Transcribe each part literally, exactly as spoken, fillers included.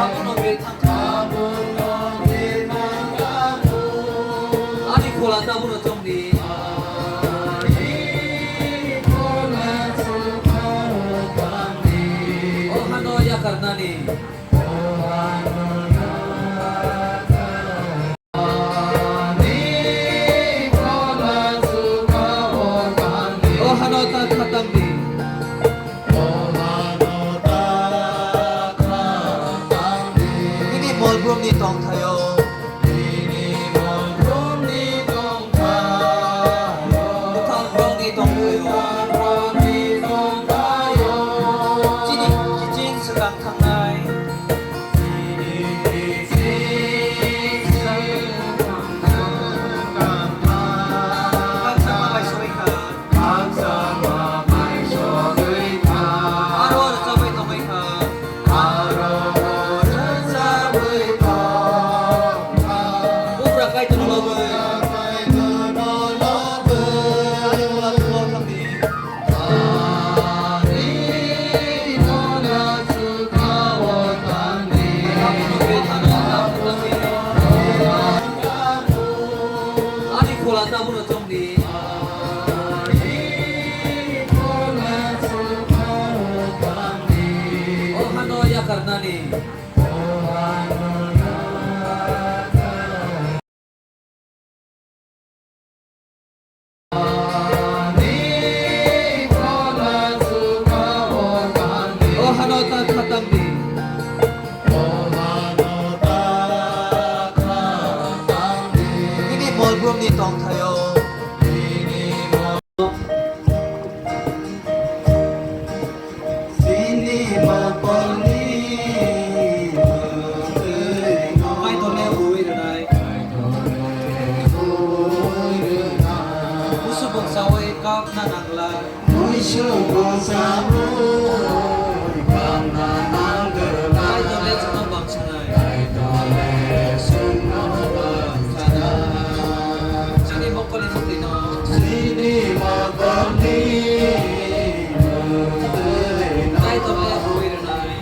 Abono bethang kha. Ani phola tabukno chongdi. O hano yakarnani. O hano ta khatangdi. Nini molbrumni tongthaio. Bwthang borokni tongthaio. Chini kiching swkang thangnai. Khakchangma bai sogwi kha. Aro rwchapwi tongwi kha. Bugra Kaitorno lobwi. Ani phola thwngwi. Ani phola tabukno chongdi. O hano yakarnani. O hano ta khatangdi. Nini molbrumni tongthaio. Kaitorle huwi rwnai. Busu bwksawi kapna nangla. Kaitorle chwngno bangsanai. Chini mokolni muktwino. Kaitorle huwi rwnai.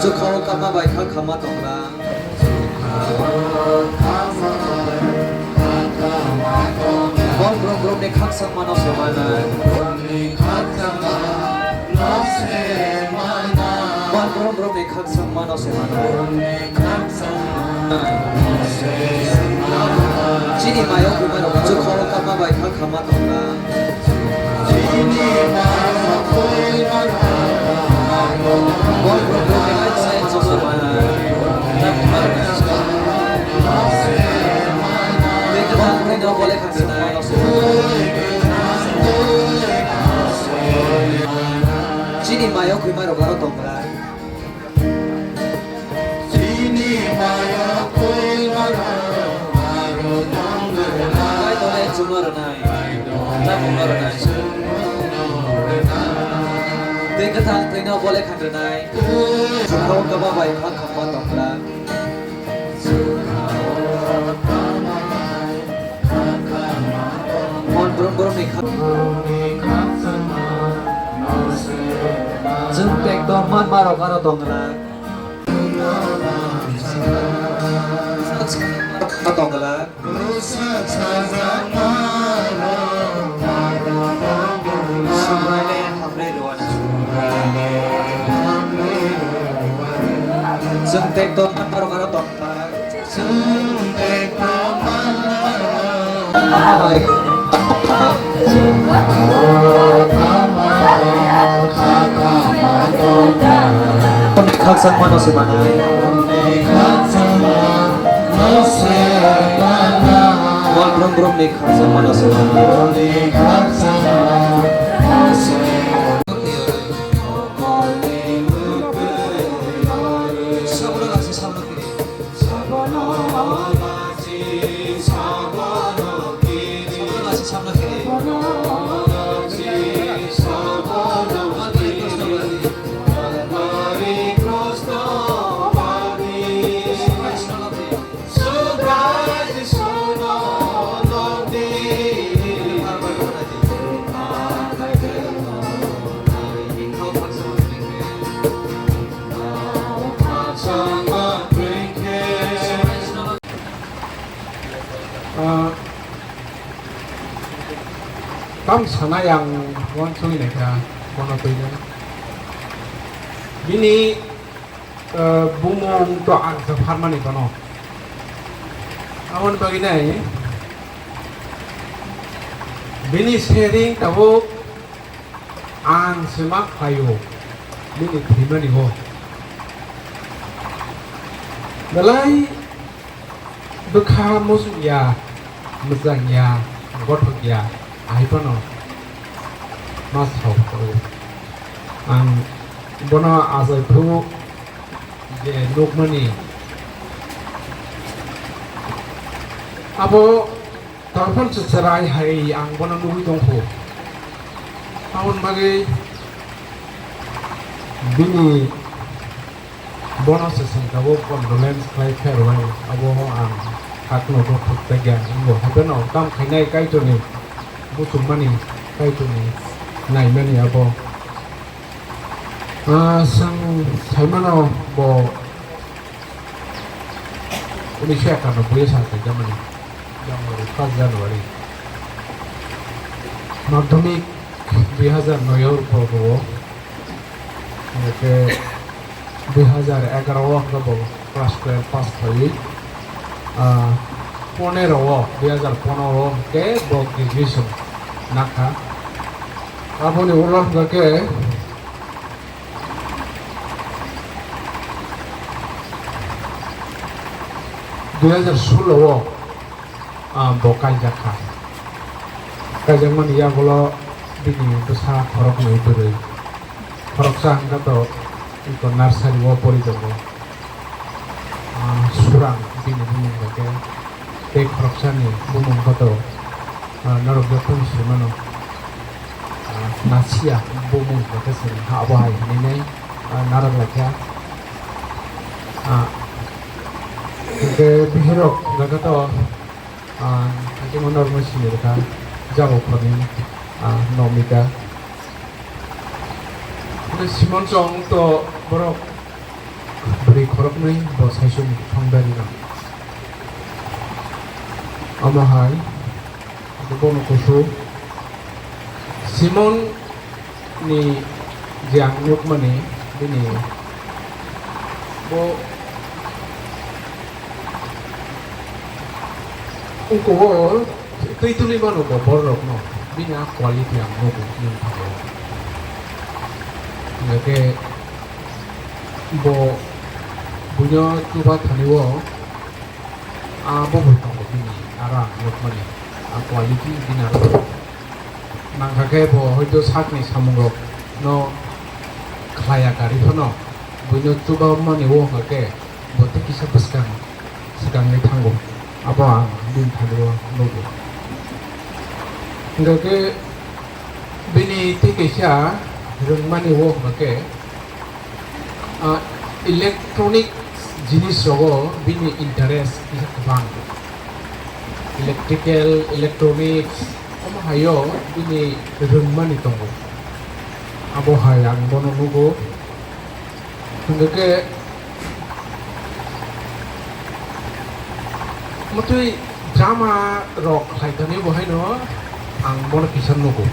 Chukha o kapma bai kha khama tongla. Borok borok ni khakchangma no se manai. Borok borok ni khakchangma no se manai. Borok borok borok ni khakchangma no se manai. Chini mayo kumarok chukha o kapma bai kha khama tongla. Chini mayo khwi marok aro tongla. Chini mayo khwi marok aro tongla. Kaitorle chwngno rwnai. Tabukno rwnai. Twi kwthang twino bole khan rwnai. Chukha o kapma bai kha khama tongla. Mon brum brum ni kha. Chwng tekto man marok aro tongla. Tongla. Chwng tekto man marok aro tongla. Khakchangma no se manai. Wal brum brum ni khakchangma no se manai. Sana yang uansugwi naikha bono twi nai. Bini, eh, bumung to ang sa pharmani bono. Aboni bagwi nai bini sharing tabuk ang se ma khlaio bini thwimani o. Belai bwkha muchung ya, mwchang ya, gothok ya, ahai phano ma sao. Ang bono achai phuru je nukmani, abo Tarpon se cherai hai ang bono nugwi tongkhu. Aboni bagwi bini bono se sengkabo condolence khlai pherwai, abo ang hakno bo thukjakya wngo. Hapheno kam khainai Kaitorni muchungmani, Kaitorni naimani abo. Ah, chwng saimano bo unisho ekanobboi o sa khaijamani January, first January. Madhyamik dui hazar noi o poro o, hwnkhe dui hazar egaro o hwnkhe bo class twelve pass khlaiwi, ah, ponero o, dui hazar ponero o hwnkhe bo graduation nakha. Aboni ulo hwnkhe dui hazar solo o, ah, bo kaijak kha. Kaijakmani yagulo bini bwsa khoroknwi bwrwi. Khoroksa hwnkha to iko nursery o pori tongo. Ah, Surang bini bumung bai khe. Tei khoroksani bumung khe to, ah, norok jotono swi mano. Ah, Nasia bumung bai khe chwng ha abo hai hinwi nai, ah, narwk lai kha. Ah, hwnkhe bihirok bai khe to, ah, hwnkhe norok no sini rwkha, Jabokhorni, ah, Nomika. Hwnkhe Simon chwng to borok bwrwi khoroknwi bo saichung thangdarina. Omo hai bono kusu Simon ni je ang nukmani bini bo Ungkho o twi tuli mano bo bororokno, bini a quality ang nugo nini thani o. Hwnkhe bo buino chuba thani o, a bo bo tongo bini aro ang nukmani a quality bini aro. Nangkha khe bo hoito sakni samungrokno khlaiya karwi phano, buino chuba mani o hwnkha khe bo tei kisa bwskang swkangwi thango, abo ang bini thani o nugo. Hwnkha khe bini tei kaisa rwngmani o hwnkha khe, ah, electronic jinis rogo bini interest kisa kwbang. Electrical, electronics, omo hai o bini rwngmani tongo. Abo hai ang bono nugo. Hwnkhe motwi drama rok khlai thani bo haino ang bono kisa nugo.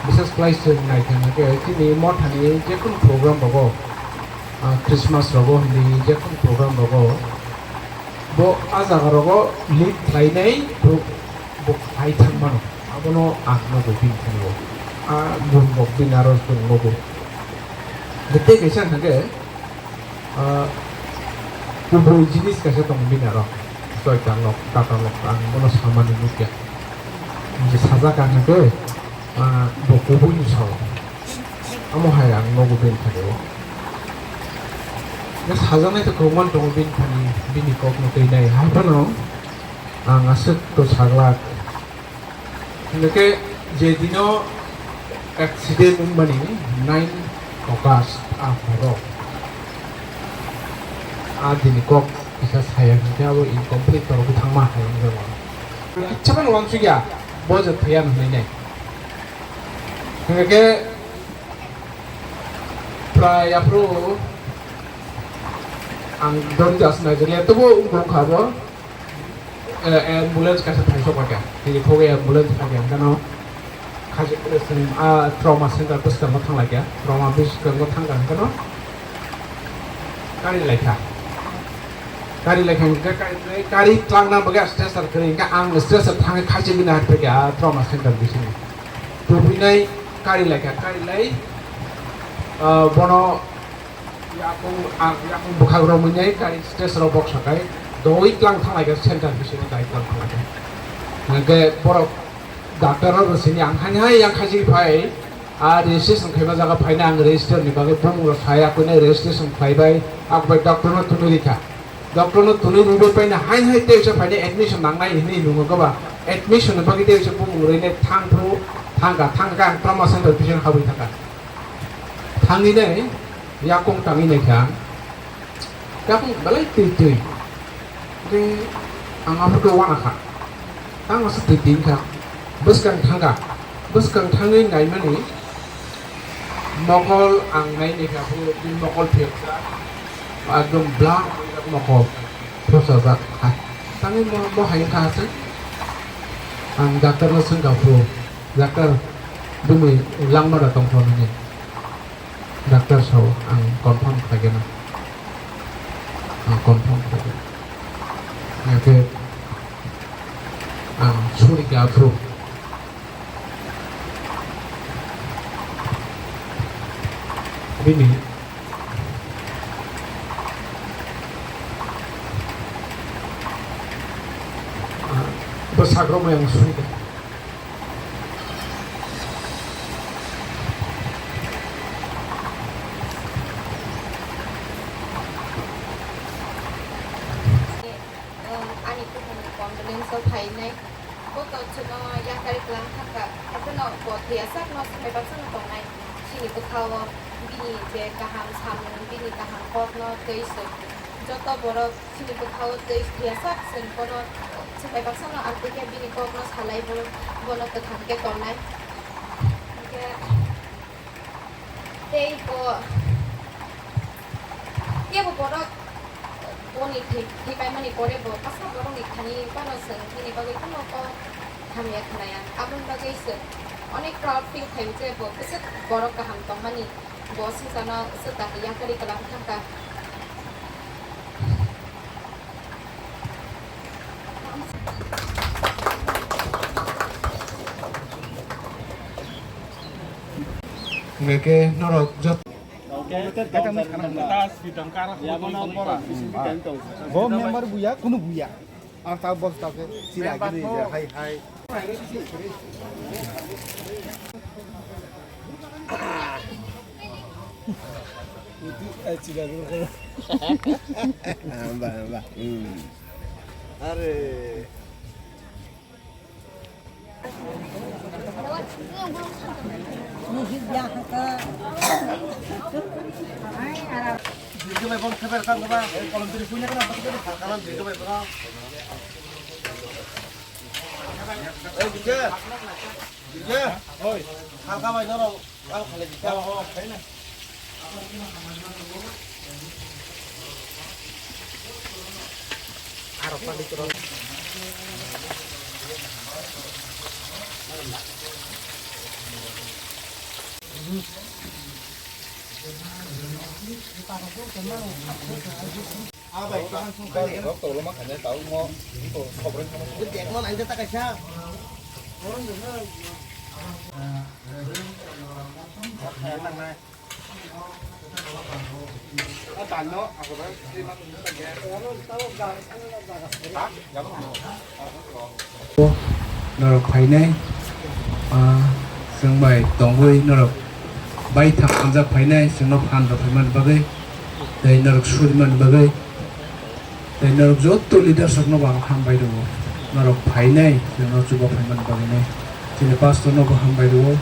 Bises khlai chwng nai thani khe chini mothani jekunu program rogo, ah, Christmas rogo hwnwi jekunu program rogo, bo a jaga rogo lead khlainai bo, bo khlai thang mano. Abono ang nugo bini thani o. A gun rok bini aro chwng nugo. Tei kaisa hwnkha khe, Ah, kubui jinis kaisa tongo bini aro. Soita lok, tata lok, ang bono samani nukya. Je sajak ang khe, ah, bo kubui ni sao. Amo hai ang nogo bini thani o. Je sajaknai to kwbangma tongo bini thani, bini kok no twi nai. Hai phano ang aswk to saglak. Hingke je dino accident wngmani nine August a horo. A dini kok kisa saya hingke abo incomplete torok thangma hai wngjago. Kichama no wansukya bo je thaya hwnwi nai. Hingke prai aphuru ang dori jasna jeliya tobo wngkha bo. Eh, ambulance kaisa phaisok kha. Tini phogwi ambulance phaikha hwnkhe no. Khajik, chwng, ah, trauma center bwskango thanglaikha, trauma bwskango thangkha hwnkhe no kari laikha. Kari laikha hwnkhe kari, kari tlangna bagwi stretcher kwrwi hwnkhe ang stretcher thangwi khachigwini harphaikha, ah, trauma center bisingo. Tubinai kari laikha, kari lai, ah, bono yakung, ah, yakung bwkhak romwi nai kari stretcher o boksakai doi tlang thanglaikha center bisingo dai tlang thanglaikha. Hwnkhe borok Doctor rok sini ang hani hai yang khachi phai, a registration khaima jaga phaina ang register ni bagwi bumung rok sai, akuni registration khlai bai, ak bai doctor no tunui rikha. Doctor no tunui ribai paina hai hai tei sa phaina admission nangnai hinwi nungo goba. Admission ni bagwi tei sa bumung rwinai thang phru, thangkha, thangkha ang trauma center bisingo habwi thangkha. Thangwi nai yakung tangwi naikha. Yakung belai twi twi. Tei ang aphuru khe uanakha. Tang masa twi twi wngkha. Bwskang thangkha. Bwskang thangwi naimani mokol ang nai naikha, aphuru bini mokol phiyokjak. Ekdom bla mokol phiyokjak. Hai. Tangwi mo, mo hai wngkha aswk. Ang doctor no swngkha, aphuru, "Doctor, bini langma da tongkha nini?" Doctor sao, "Ang confirm khlaigwna. Ang confirm khlaigwna." Hwnkhe ang suri khe aphuru bini, ah, bwsakro mai ang suri khe. Ani kuphumni condolence o phainai. Bo to chwngno yakari kwlang thangkha. Haiphano bo thwiyasak no swngbai baksa no tongnai. Chini bwkhao bini je kaham samung, bini kaham kokno tei se joto borok Chini bwkhao tei thwiyasak chwng bono, chwng bai baksa no amtwi khe bini kok no salai, bono, bono kwthang khe tonnai. Hwnkhe tei bo, kebo borok boni thwi, thwi paimani pore bo bwsa borokni thani phano chwng bini bagwi phano kok hamya khwnaya. Aboni bagwi chwng onek proud feel khaio je bo bwswk borok kaham tongmani. Bo swngcharno swkang yakari kwlang thangkha. Hwnkhe norok jot- Bo member buya, kunu buya. Ang ta bos ta khe sira gini je, hai, hai. Ba, ba. Hmm. Are. Norok phainai, ah, chwng bai tongwi norok bai thang hamjak phainai, chwngno phan rw phaimani bagwi, tei norok surimani bagwi. Tei norok joto leaders rokno bo ang hambai rwo. Norok phainai, chwngno chuba phaimani bagwino. Chini pastor no bo hambai rwo.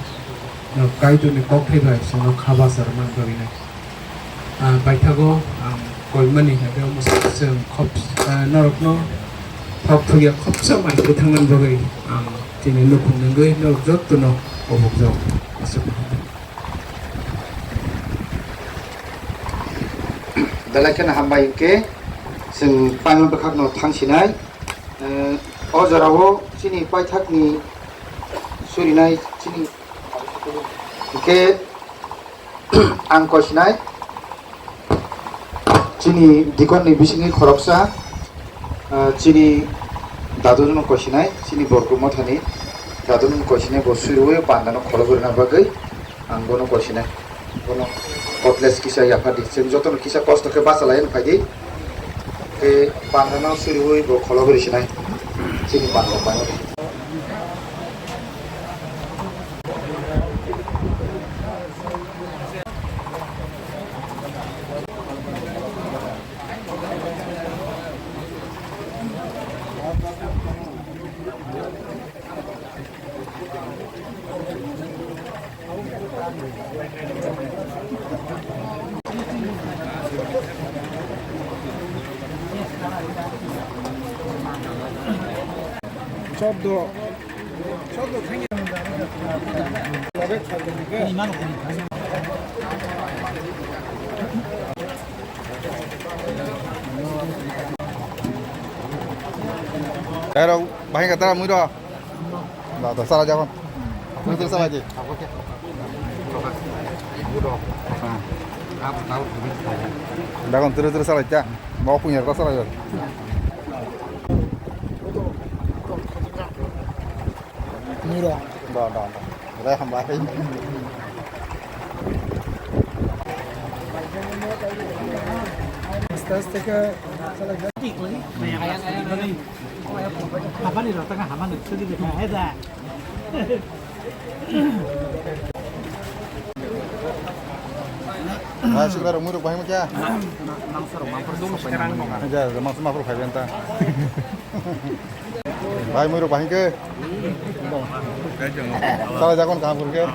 Norok Kaitorni kok thai bai chwngno kha bacha rwmani bagwino. Ah, paithago ang koimani hwnkhe omo chwng khop, ah, norokno thok thokya khopsa mai kwthangmani bagwi ang chini nukhung nungwi norok jotono obokjak. Aswk. Belai kheno hambai hwnkhe chwng paima bwkhakno thangsinai. Eh, o jorao chini paithakni Rinai chini. Hingke ang kosinai chini dikon ni bisingni khoroksa, ah, chini dadu no kosinai, chini Borku Mothani dadu no kosinai, bo suriwi panda no kholo gurina bagwi ang bono kosinai. Bono cutlass kisa yaphardi. Chwng jotono kisa kosto khe bachalai phai di. Khe panda no suriwi bo kholo guri sinai. Chini panda pano. Chordo. Ero, bahai kata mui do. Da, da, sala jagon. Turu turu sala ji. Dagon turu turu sala ja. Mau punya rasa sala ja. Miro. Da, da, da. Rai hambai. Aste aste khe. Habani rota ka habani chudi de ka heda. Hai, sikla rok mui rok bahai ma kya? Mangsa rok mangsa rok. Ja, mangsa mangsa rok khai benta. Bhai, mui rok bahai ke? Sala jagon kaham ke?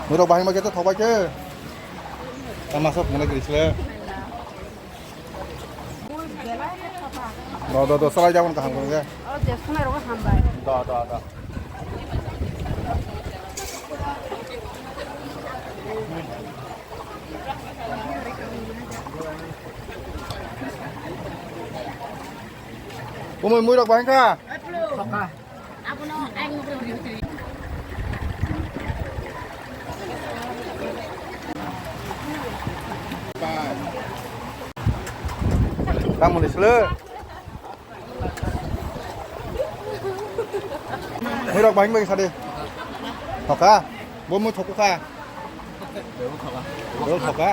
Mui rok bahai ma khe thok bai khe. Tama sok mana gris le. Do, do, do, salai jabon kaham khe. O je sunai rok hambai. Do, do, do. Umui mui rok bahai kha. Abono ang nugro. Tamoni sele. Mui rok bahai bai sadi. Thoka. Bo mui thoku kha. Bo thoka.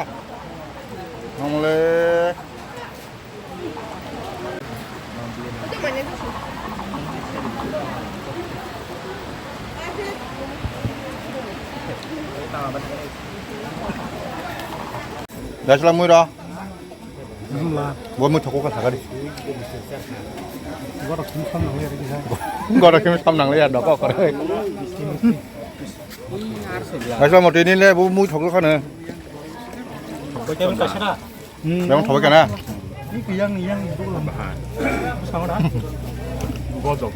Nongle. Dasla mui ro. Bo mui thoko ka thakari. Goro kim sam nang le ya doko kore. Dasla moti ni le bo mui thoko ka na. Yang thobai kana? Yang, yang itu lah. Sama dah. Gojok.